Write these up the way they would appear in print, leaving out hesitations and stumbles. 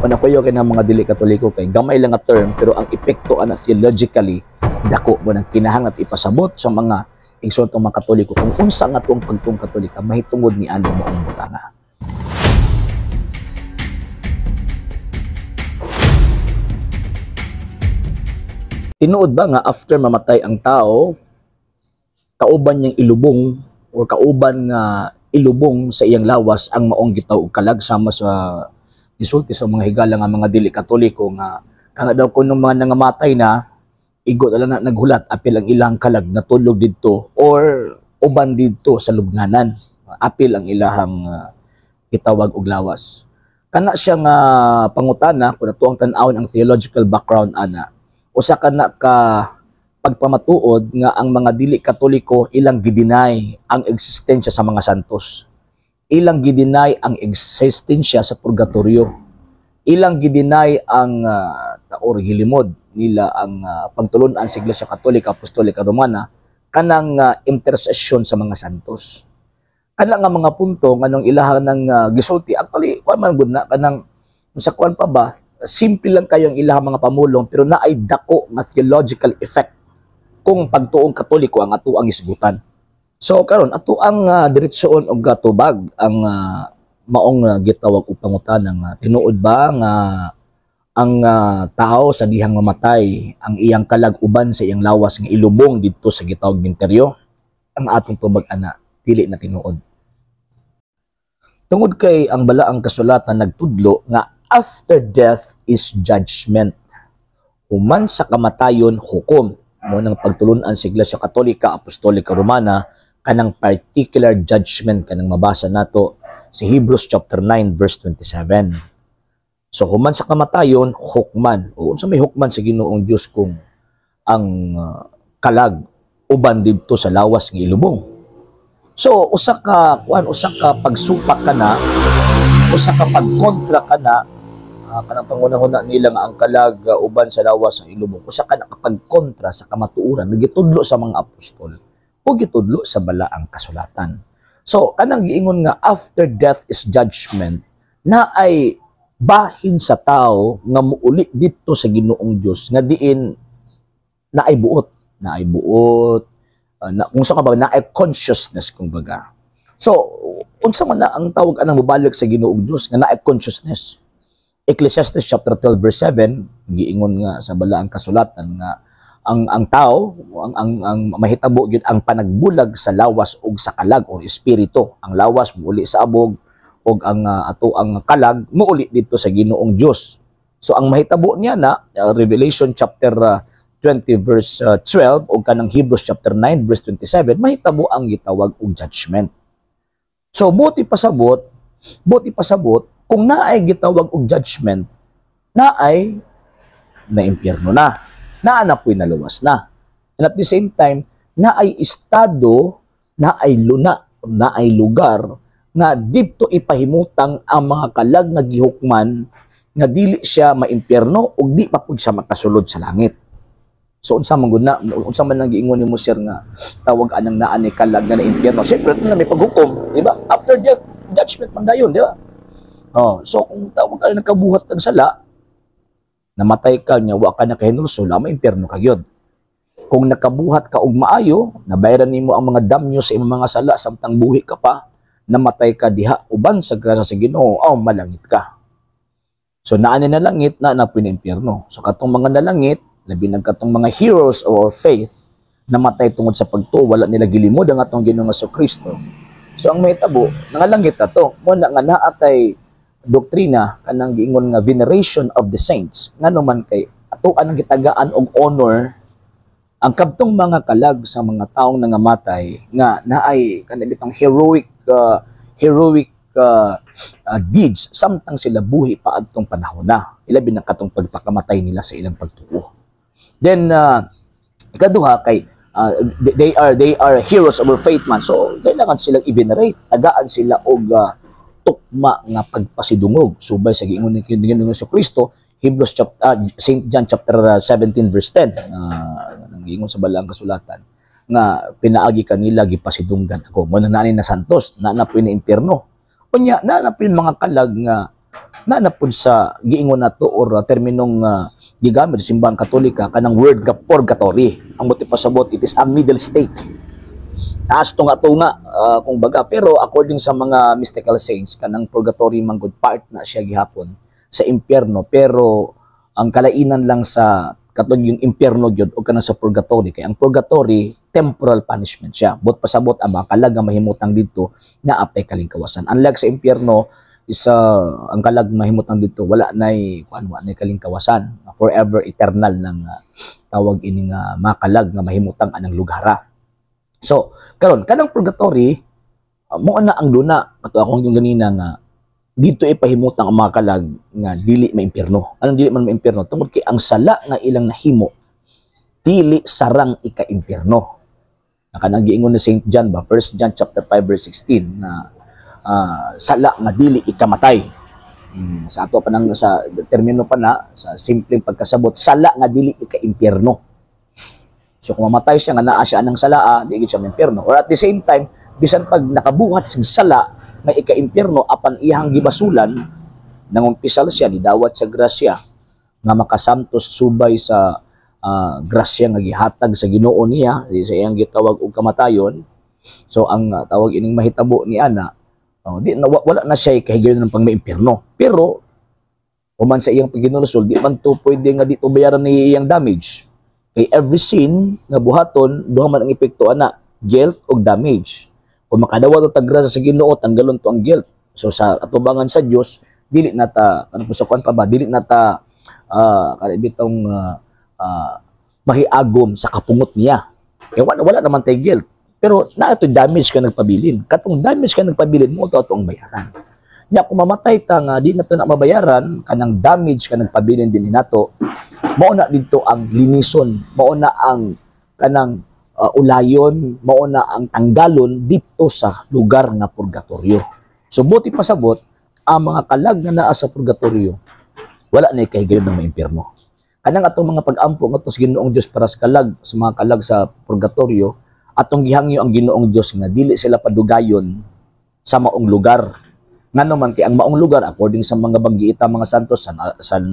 Panakuyo kay ng mga dili Katoliko kay gamay lang nga term, pero ang epekto ana theologically dako mo nang kinahanglan ipasabot sa mga igsoon mga Katoliko kung unsa nga tuong pagtuong Katolika mahitungod ni ano maong butanga. Tinuod ba nga after mamatay ang tao, kauban niyang ilubong or kauban nga ilubong sa iyang lawas ang maong gitaw og kalag, sama sa gisulti sa mga higala nga mga dili Katoliko nga kanga daw kuno mga nangamatay na igo na lang na naghulat apil ang ilang kalag natulog didto or uban didto sa lubnganan apil ang ilahang gitawag og lawas? Kana siya nga pangutana, kung ato ang tan-awon ang theological background ana, usa ka na ka pagpamatuod nga ang mga dili Katoliko ilang gideny ang eksistensya sa mga santos. Ilang gideny ang eksistensya sa purgatorio. Ilang gideny ang or gilimod nila ang pagtulunan sa Iglesia Katolika Apostolika Romana kanang intercession sa mga santos. Kana nga mga punto nganong ilahan ng gisulti, actually kuan man gud na kanang sa kuan pa ba, simple lang kayo ang ilahang mga pamulong pero naay dako nga theological effect kung pagtuong Katoliko ang ato ang isgutan. So karon ato ang diretsoon og gatubag ang maong gitawag og pangutana nga tinuod ba nga ang tao sa dihang mamatay ang iyang kalag uban sa iyang lawas nga ilubong didto sa gitawag minteryo? Ang atong tubag ana, dili na tinuod. Tungod kay ang balaang kasulatan nagtudlo nga after death is judgment. Human sa kamatayon, hukom. Mo nang pagtulunan sa Iglesia Katolika Apostolika Romana kanang particular judgment kanang mabasa nato sa Hebrews chapter 9 verse 27. So human sa kamatayon, hukman. O unsa may hukman sa Ginoong Dios kung ang kalag uban didto sa lawas nga ilubong? So usa ka kuan, usa ka pagsupak kana, usa ka pagkontra kana, kanang pangunahuna nila nga ang kalag uban sa lawas sa ilubong, usa ka nakapagkontra sa kamatuoran nga gitudlo sa mga apostol o gitudlo sa balaang kasulatan. So kanang giingon nga after death is judgment, na ay bahin sa tao nga muuli didto sa Ginoong Dios nga diin naay buot, na, kung sa ka ba naay consciousness kumbaga. So unsa man na ang tawag anang mobalik sa Ginoong Dios nga naay consciousness? Ecclesiastes chapter 12 verse 7 giingon nga sa balaang kasulatan nga ang tao ang mahitabo gyud ang panagbulag sa lawas ug sa kalag or espiritu. Ang lawas muuli sa abog ug ang ato ang kalag muuli didto sa Ginoong Dios. So ang mahitabo niya na Revelation chapter 20 verse 12 ug kanang Hebrews chapter 9 verse 27, mahitabo ang gitawag og judgment. So buti pasabot kung naay gitawag og judgment, naay na impyerno na. Naa na po'y naluwas na. And at the same time, naay estado, naay luna, naay lugar nga didto ipahimutang ang mga kalag nga gihukman nga dili siya maimpyerno ug di pa pud siya makasulod sa langit. So unsa man gud na, unsa man ang giingon nimo, sir, nga tawag anang naa ni kalag nga naimpyerno? Syempre na may paghukom, di ba? After death, judgment man dayon, di ba? Oh, so kung tawag ka nagkabuhat ng sala, namatay ka nya wa ka nakahinulsol, maimpyerno ka gyud. Kung nakabuhat ka og maayo, nabayaran nimo ang mga damyo sa imong mga sala samtang buhi ka pa, namatay ka diha uban sa grasya sa Ginoo, oh, malangit ka. So naa ni nalangit, naa na po'y impyerno. So katong mga nalangit, labi na katong mga heroes of our faith, namatay tungod sa pagtuo, wala nila gilimod ang atong Ginoong Kristo. So ang mahitabo, nangalangit na to. Mo na nga naatay doktrina kanang giingon nga veneration of the saints, ngano man kay ato ang gitagaan og honor ang kabtong mga kalag sa mga taong nangamatay nga naay kanang bitong heroic deeds samtang sila buhi pa adtong panahon na, ilabi na katong pagpakamatay nila sa ilang pagtuo. Then ikaduha kay they are heroes of our faith man, so kailangan silang i-venerate, tagaan sila og tukma nga pagpasidungog subay sa giingon ni Ginoong Kristo, Hebrews chapter Saint John chapter 17 verse 10, giingon sa balaang kasulatan nga pinaagi kanila gipasidunggan ako. Mo na na santos na na na impyerno, unya na na mga kalag nga Na na pud sa giingon nato or terminong gigamit sa Simbahang Katolika, kanang word nga purgatory. Ang buot ipasabot, it is a middle state. Taas tunga-tunga kung baga, pero according sa mga mystical saints, kanang purgatory man gud part na siya gihapon sa impyerno, pero ang kalainan lang sa katong yung impyerno gyud o kanang sa purgatory kay ang purgatory, temporal punishment siya. Buot pasabot, ang mga kalag nga mahimutang didto naa pay kalingkawasan, unlike sa impyerno is ang kalag mahimutang didto wala nay kuan, wala nay kalingkawasan, forever, eternal ng tawag ini nga mga kalag nga mahimutang anang lugara. So karon, kanang purgatory mo na ang luna ato akong yung ganina nga dito ipahimutang ang mga kalag nga dili maimpierno. Anong dili man maimpierno? Tungod kay ang sala nga ilang nahimo dili sarang ika-impierno. Kanang giingon ni Saint John ba, 1 John chapter 5 verse 16 nga sala nga dili ikamatay. Sa ato pa nang sa termino pa na sa simpleng pagkasabot, sala nga dili ika-impierno. So kung mamatay siya nga naa siya anang sala, di gid siya maimpierno. Or at the same time, bisan pag nakabuhat siyang sala nga ika-impierno apan iyang gibasulan, nangumpisal siya, nidawat sa grasya nga makasamtos subay sa grasya nga gihatag sa Ginoo niya sa iyang gitawag og kamatayon. So ang tawag ining mahitabo ni ana, oh, di na, wala na siya kahigayon ng pangmaimpierno, pero human sa iyang pagginulsol, di man to pwede nga dito bayaran ni iyang damage kay every sin nga buhaton, duha man ang epekto ana, guilt ug damage. Kung makadawat og grasya sa Ginoo, tanggalon to ang guilt. So sa atubangan sa Dios, dili na ta ano sa kuan pa ba, dili na ta bitong mahiagom sa kapungot niya. Kaya wala naman tay guilt. Pero naa to damage ka nagpabilin. Katong damage ka nagpabilin mo to atong bayaran. Nya kung mamatay ta nga di na to na mabayaran kanang damage ka nagpabilin din nato, mao na didto ang linison, mao na ang kanang ulayon, mao na ang tanggalon dito sa lugar nga purgatorio. So buot ipasabot, ang mga kalag nga naa sa purgatorio, wala na kahigayon ng maimpierno. Kanang atong mga pag-ampo ngadto sa Ginoong Dios para sa kalag, sa mga kalag sa purgatorio, atong gihangyo ang Ginoong Dios nga dili sila padugayon sa maong lugar. Ngano man kay ang maong lugar, according sa mga banggiita mga santos, San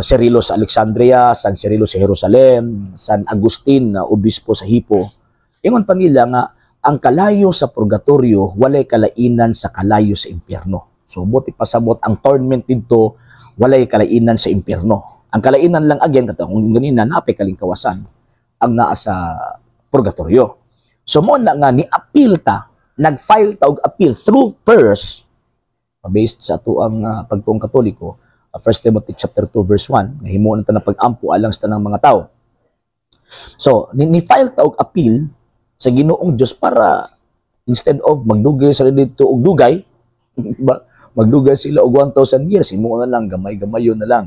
Cirilo sa Alexandria, San Cirilo sa Jerusalem, San Agustin na obispo sa Hippo, ingon pa nila nga ang kalayo sa purgatorio walay kalainan sa kalayo sa impyerno. So buot ipasabot, ang torment didto walay kalainan sa impyerno. Ang kalainan lang again kato kung ganina naa pay kalingkawasan ang naa sa purgatorio. So mo na nga ni appeal ta, nag-file ta og appeal through prayers based sa atuang pagtuong Katoliko, 1 Timothy chapter 2 verse 1, nga himuon ta na pag-ampo alang sa tanang mga tao. So, ni file ta og appeal sa Ginoong Dios para instead of magdugay sila didto og dugay, ba? Magdugay sila og 1,000 years, imo na lang gamay-gamayon na lang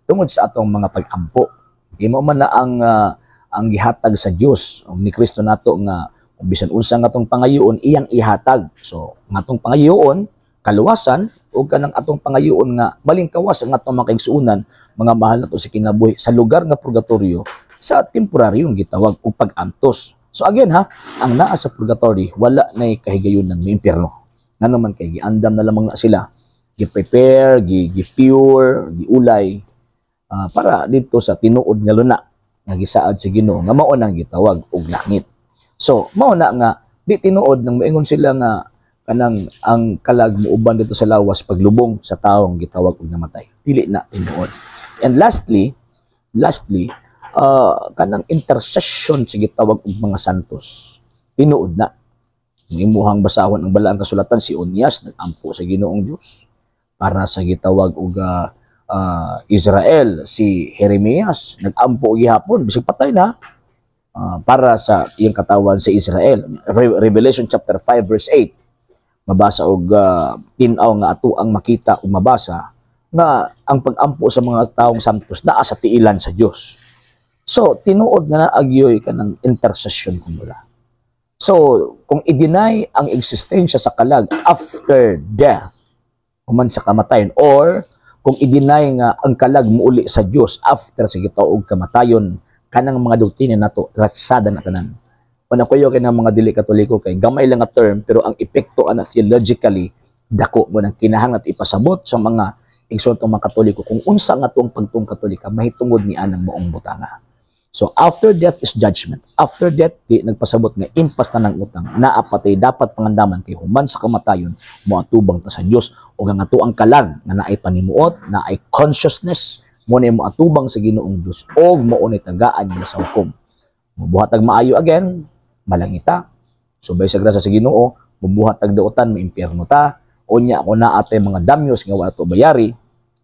tungod sa atong mga pag-ampo. Imo man na ang gihatag sa Dios ni Kristo nato nga kung bisan unsa nga atong pangayoon, iyang ihatag. So, ang atong pangayoon, kaluwasan, ug kanang atong pangayoon nga malingkawas ang atong mga kaigsuonan, mga mahal nato sa kinabuhi sa lugar nga purgatorio sa temporaryong gitawag og pag-antos. So again ha, ang naa sa purgatory wala nay kahigayon ng impyerno. Ngano man kay giandam na lamang na sila, gi-prepare, gi-pure, giulay para didto sa tinuod nga luna nga gisaad sa Ginoo nga mao nang gitawag og langit. So mao na nga di tinuod nang moingon sila nga kanang ang kalag muuban didto sa lawas paglubong sa taong gitawag og namatay. Dili na tinuod. And lastly, kanang intercession sa gitawag og mga santos. Tinuod na. Kung imuhang basahon ang balaang kasulatan, si Onias nag-ampo sa Ginoong Dios para sa gitawag og Israel. Si Jeremias nag-ampo gihapon bisag patay na para sa iyang katawan sa Israel. Revelation chapter 5 verse 8, mabasa og tin-aw nga ato ang makita ug mabasa nga ang pag-ampo sa mga taong santos naa sa tiilan sa Dios. So tinuod nga naa gyoy kanang intercession kumbaga. So kung i-deny ang existensya sa kalag after death, human sa kamatayon, or kung i-deny nga ang kalag muuli sa Dios after sa gitawag kamatayon, kanang mga doktrina nato ratsada na tanan. Wala kuyo kay ng mga dili Katoliko kay gamay lang nga term, pero ang epekto ana theologically Dako mo nang kinahanglan at ipasabot sa mga igsoon mga Katoliko kung unsa nga tuong pagtuong Katolika mahitungod ni anang maong butanga. So after death is judgment. After death, di nagpasabot nga impas na ng utang. Naa pa tay dapat pangandaman kay human sa kamatayon, moatubang ta sa Dios o ang atoang kalag nga naay panimuot, naay consciousness, mo na moatubang sa Ginoong Dios og mao ni tagaan niya sa hukom. Mubuhat ag maayo again, malangita. Subay sa grasya sa Ginoo, mubuhat ag dautan, maimpyerno ta. Unya kung naa tay mga damyos nga wala to bayari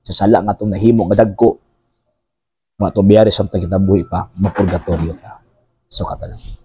sa sala nga atong nahimo nga dagko, mga to bayari samtang kita buhi pa, mapurgatorio ta. So katalang.